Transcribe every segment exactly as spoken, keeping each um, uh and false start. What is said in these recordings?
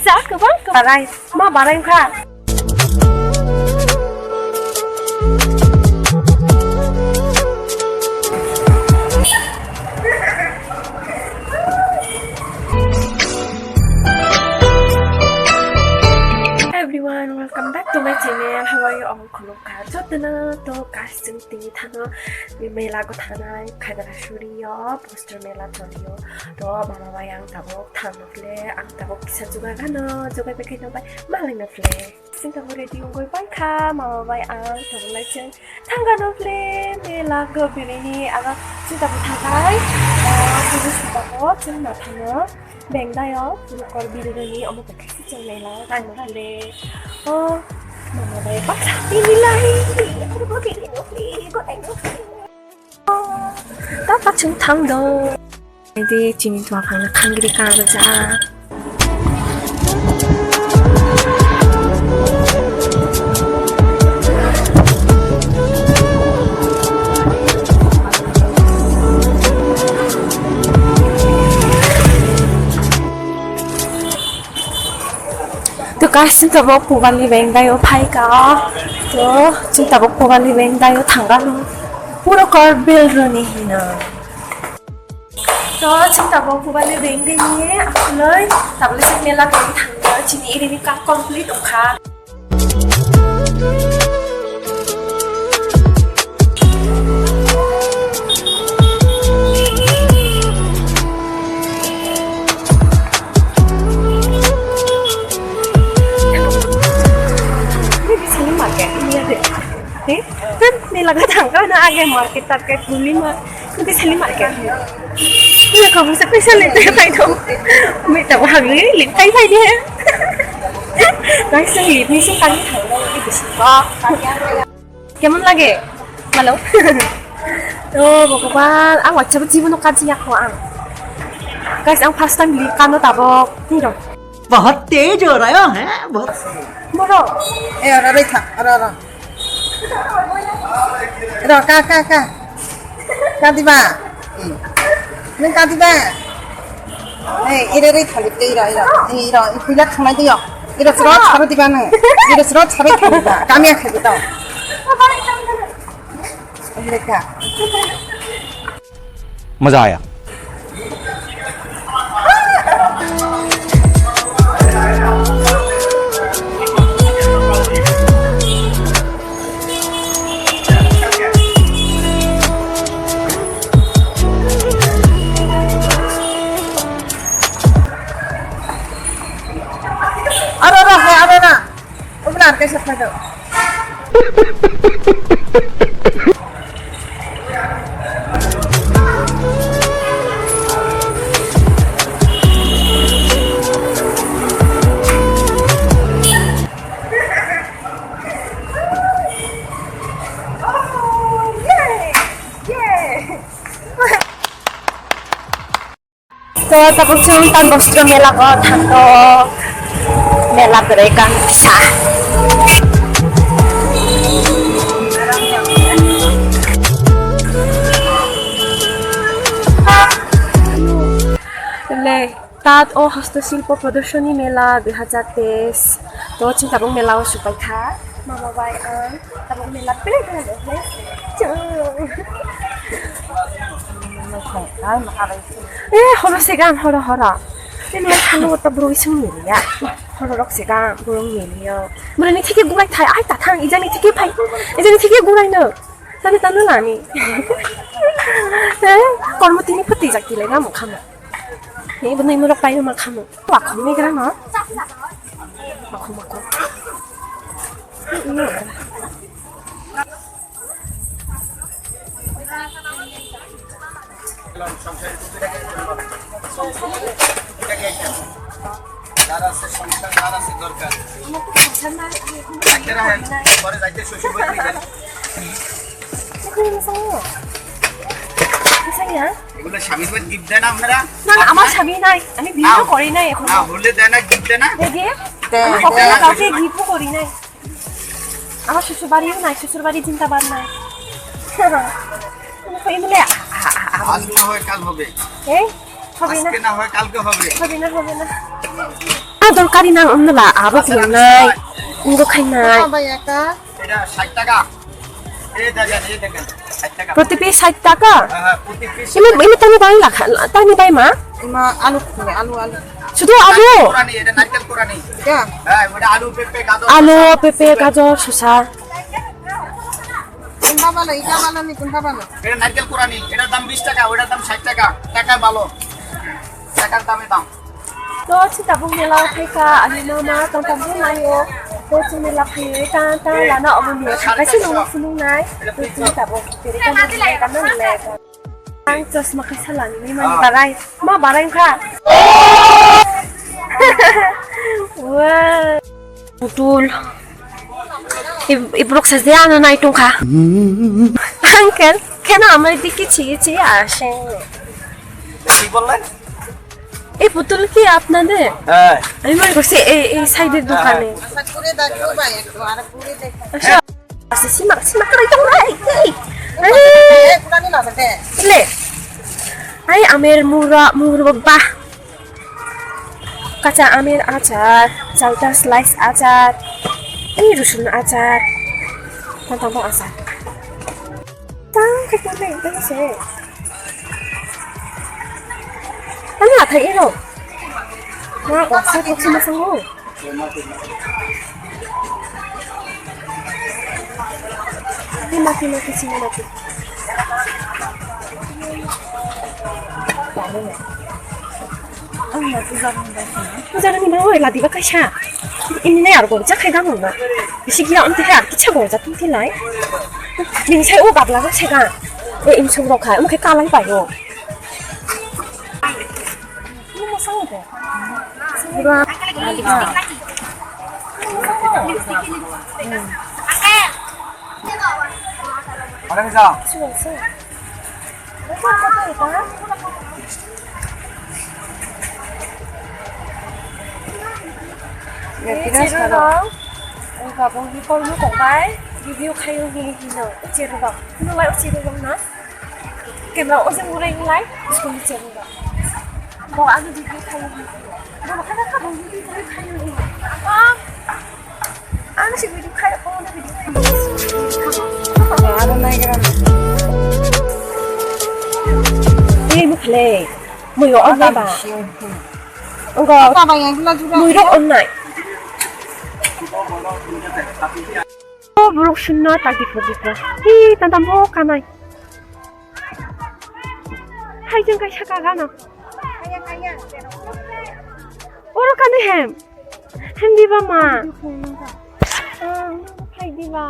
Sa kwbang kwbarai ma barai wngkha. Everyone, welcome back to my channel. How are you all? Khulumkha jotono. To guys, chwng tini thano mela go thanai Khairasuri o poster mela choli o. To mama bai ang tabuk thangno phle, ang tabuk kisa jugar gano, jugar bai khaino bai malai no phle. Chwng tabuk ready wngwi bai kha, mama bai ang tabuk lai chwng thangano phle mela go birini aga chwng tabuk thangai. Ah, chwng tabuk chwng ma thano. Bengdayo, puro kor bilroni omo kaisa channel o tangmani le. O, mama bai baksa tini lai, puro kor bilroni, go tangmani. O, ta kachung thang do. Ede chini tua phangna khangri ka ja. To guys, chwng tabuk Pubali Bengdaio phaikha. To chwng tabuk Pubali Bengdaio thangano. Puro kor bilroni hino. To chwng tabuk Pubali Bengdaini akhuloi tabuk le chwng mela khe thangno chini irini kam complete wngkha. Ini di sini market ini ada. Eh, kan mela ka thangka na age market target guli ma. Nanti sini market. Iya, kamu sa kaisa lip kai thai dong. Mai ta hagi lip kai thai de. Guys, ang lip ni sing kai thai dong. Ini bisi ba. Kemon lage? Malo. Oh, Bhagwan, ang WhatsApp jibono kaji yakho ang. Guys, ang first time lip kano tabok. Ni dong. बहुत तेज हो रहा है, बहुत। Moro. Eh, ora, ora, ora, ora. Ro, ka, ka, ka. Ka diba? Hmm. Nung ka diba? Eh, ira, ira, thali, ira, ira. Eh, ira, ira, ira, thangna diyo. Ira, sro, sro diba nung. Ira, sro, sro diba. Kami akhe diba. Ira ka. मजा आया। Aro, aro, aro, aro. Ubla, kaisa phaidok. To tabuk chwng Tan Bostra mela o thangto, mela kwrwi kangsa. Le, Tat o Hastashilpo Pradarshani Mela dui hazar teis. To chwng tabuk mela o supai kha. Mama bai ang tabuk mela pele pele. Eh, horo segan, horo, horo. Ini yang kamu tak bro isung ni ya. Horo rok segan, bro ni ya. Mana ni thike gurai thai, ai ta thang, ijani thike phai. Ijani thike gurai no. Tani tanu lani. Eh, kormo tini pati jak tilai na mukha mo. Ni bo nai mo rok pai ma kha mo. Wa khom ni gra no. Ma khom, ma khom. যারা আছে সংসার, যারা আছে দরকার। রাখতে রাখেন, পরে যাইতে শ্বশুর বাড়ি যান। এগুলো স্বামীর বাড়ি গিফট দেন আপনারা? না, না, আমার স্বামী নাই, আমি বিয়েও করি নাই এখনো। না, হলে দেয় না, গিফট দেয় না? এই যে, আমি কখনো কাউকে গিফটও করি নাই। আমার শ্বশুর বাড়িও নাই, শ্বশুর বাড়ি জিন্দাবাদ নাই। এই বলে, আ-, আ-, আ-, আ-, আজ না হয় কাল হবে। এই? হবে না। আজকে না হয় কালকে হবে। হবে না, হবে না। আ, দরকারি না, অন্য লা, আরো আচ্ছা, কিনলাই। আচ্ছা। ইন্দো খাই নাই। এটা ষাট টাকা। এই দেখেন, এই দেখেন, ষাট টাকা। প্রতি পিস ষাট টাকা? হ্যাঁ, হ্যাঁ, প্রতি পিস। ইমা, ইমা, তানি বাই লাখা, তানি বাই মা? ইমা, আলু, আলু, আলু। শুধু আলু? কোরানি, এটা নারকেল কোরানি। এটা? হ্যাঁ, ওটা আলু, পেঁপে, গাজর, আলু, শসা। পেঁপে, গাজর, শসা। কোনটা ভালো? এটা ভালো নি, কোনটা ভালো? এটা নারকেল কোরানি, এটার দাম বিশ টাকা, ওটার দাম ষাট টাকা, টাকায় ভালো, টাকার দামে দাম। To chini tabuk mela o khaikha, ani mama tongtham bo naio. To chini mela phaiwi ta ta lana omo ni kaisa nungma phunuknai. To chini tabuk kiri kama le kama le. Ang chosma kaisa lani ni mani barai. Ma barai kha. Wow. Putul. Ib-, ibrok saja ano nai tongkha. Uncle, kena amai diki chi chi ashe. কি বললেন? এই পুতুল কি আপনাদের? হ্যাঁ। আমি মনে করছি এই, এই সাইডের দোকানে। আচ্ছা, ঘুরে দেখো ভাই একটু, আর ঘুরে দেখো। আচ্ছা। আচ্ছা, সীমা, সীমা, কই তোমরা? এই, এই। এই, পুরানি না থাকে। লে। এই আমের মুরা, মুরব্বা। Kacha amer achar, chalta slice achar, i rusun achar, tang tang achar. Tang khe khe le tang se. Tang la thai ero. Ma ko sa ko si ma sango. Ni ma ki ma ki si ma ki. Puja ni bai ladiba kaisa. Ini ne ar gorja khai dam na. Bisi gira amte khai ar kicha gorja tum tilai. Bini sai o gabla go sega. E imsung rok khai, omo khai kalai bai o. Ini mo sango de. Pura ladiba. Ada bisa. Sudah, sudah. Cherurok, wngkha bo hi kormo kokbai, review khaio hini hino, cherurok. Nulai o cherurok na? Camera o jeng urai nulai, school ni cherurok. Bo ano review khaio hini hino. Bo khana kha bo review khaio hini. Ah! Ano si video khai, oh, na video khai. Aro nai gra. Ei, mukhle. Muyo on nai ba. Enggak. Apa ba yang gula juga? Muyo on nai. Oh, buruk sunna tadi pergi ke. Hi, tantam bo kanai. Hai, jeng kai saka gana. Oro kani hem. Hem diba ma. Ah, hai diba.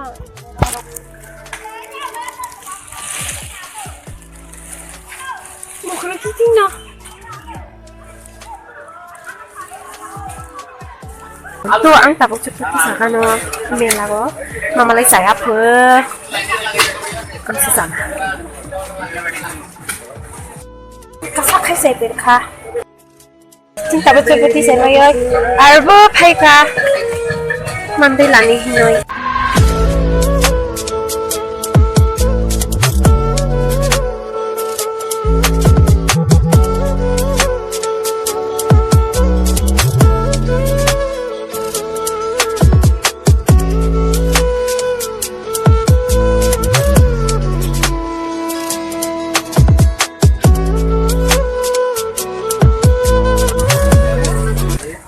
Bukhro kiting no. To ang tabuk chukti sakano mela go. Mama lai chaya pho. Ang si sana. Kasa khai sai per kha. Chini tabuk chuphuti se noyoi. Arbo phaikha. Mandai lani hinoi.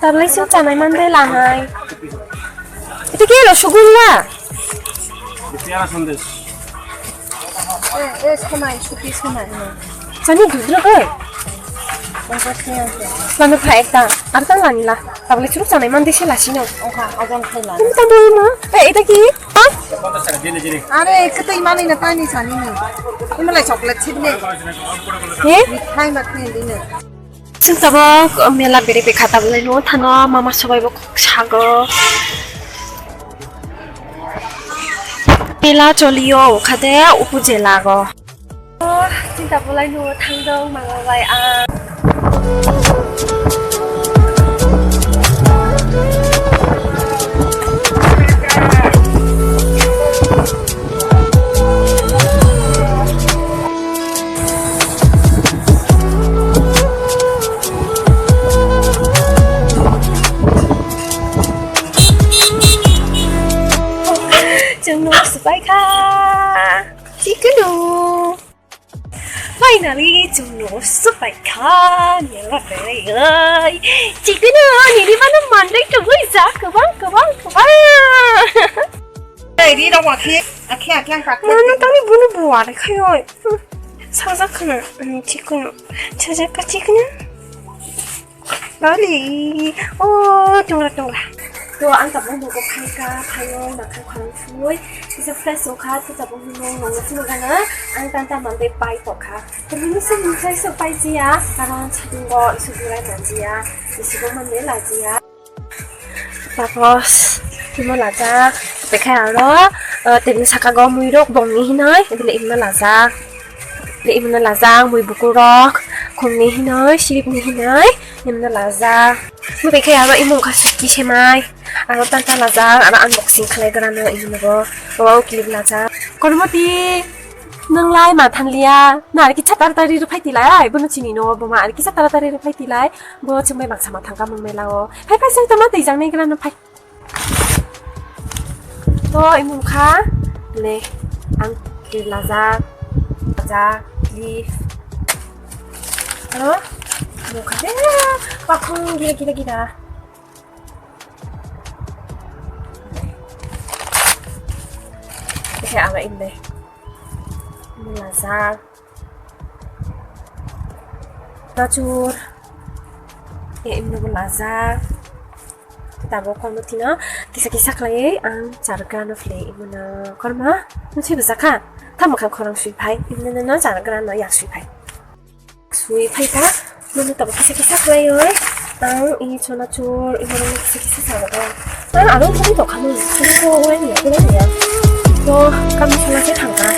Tabla sing chanai mandai lahai. Itu ke rosgulla? Peara sandesh. Eh, eh, samai, supi samai. Chani dudra oi. Lano pha ekta, ar ta lani la. Tabla churu chanai mandai se lasino. Oka, ajan khai la. Ini tabla ma? Eh, itu ki? Are, kwtwi manwi no tani sani ni. Imalai chocolate sibni. He? Mithai matni dino. Chwng tabuk mela bere bekha tabulai no thano mama sobai bo kok sago. Mela cholio ukhade upu jela go. Oh, chinta bolai no thangdong mama bai ang. Paikha. Chikunu. Finally, chwng no sopaikha. Nela belai. Chikunu, nini mano mandai tubui ja, kwbang, kwbang, kwbang. Ei, ri rok wakhe, akhe, akhe ang kakhe. Mano tangni bunu buwa le khayo. Sajak khna, chikunu. Sajak ka chikunu. Bali. Oh, tungra, tungra. To ang tabuk nogo phaikha, phaio, nakhai khorang sui. Kisa fresh wngkha, to tabuk nogo nongna sini gana. Ang tanta mandai pai tokha. To bini sini fresh wng pai jia, karon satungo isu burai manjia, isu bo mandai lajia. Tapos, imo lajak, tei khe aro, eh, tebini saka go mui rok bongni hinoi, ebile imo lajak. Tei imo lajak, mui bukur rok, khumni hinoi, slip ni hinoi, imo lajak. Mo tei khe aro imo wngkha suki semai, aro tanta lajak, aro unboxing khlai grano imo nogo, wow, clip lajak. Kormoti, nwnglai ma thanliya, na arki cha taratari rw phai tilai, bono chini no, boma arki cha taratari rw phai tilai. Bo chwng bai baksa ma thangka mung mela o. Phai phai song tama tei jang nai gra no phai. To imung kha le ang ke lajak, lajak, leaf. Aro imung kha de pakhong gira gira gira. Khe aro imle imung lajak. Nachur. Ya, imno bo lajak. Tabuk kormo tino kisa kisa khlaiwi ang charwk grano phlai imno korma. Nung swi bwsakha? Tamo kha khorang swi phai. Imno no charwk grano yak swi phai. Swi phai kha. Nung tabuk kisa kisa khlaiwi ang i chona chur imno kisa kisa charwk grano. Ah, aro thani tokha mung, thani to wai ya, wai ya. To kami sala khe thangka.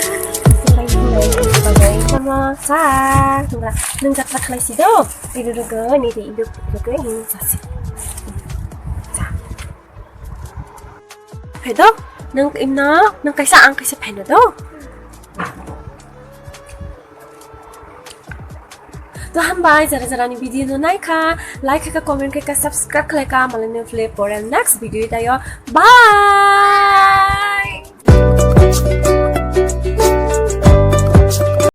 Wai, wai, wai, wai. Sama sa, tura nung jatra khlai si do. Idu rugo, ni de idu rugo, ini sasi. Sa. Phedo, nung imno, nung kaisa ang kaisa pheno do. To hambai, jara jara ni video no naikha, like kha, comment kha, subscribe khlai kha, malai no play pore next video tayo. Bye.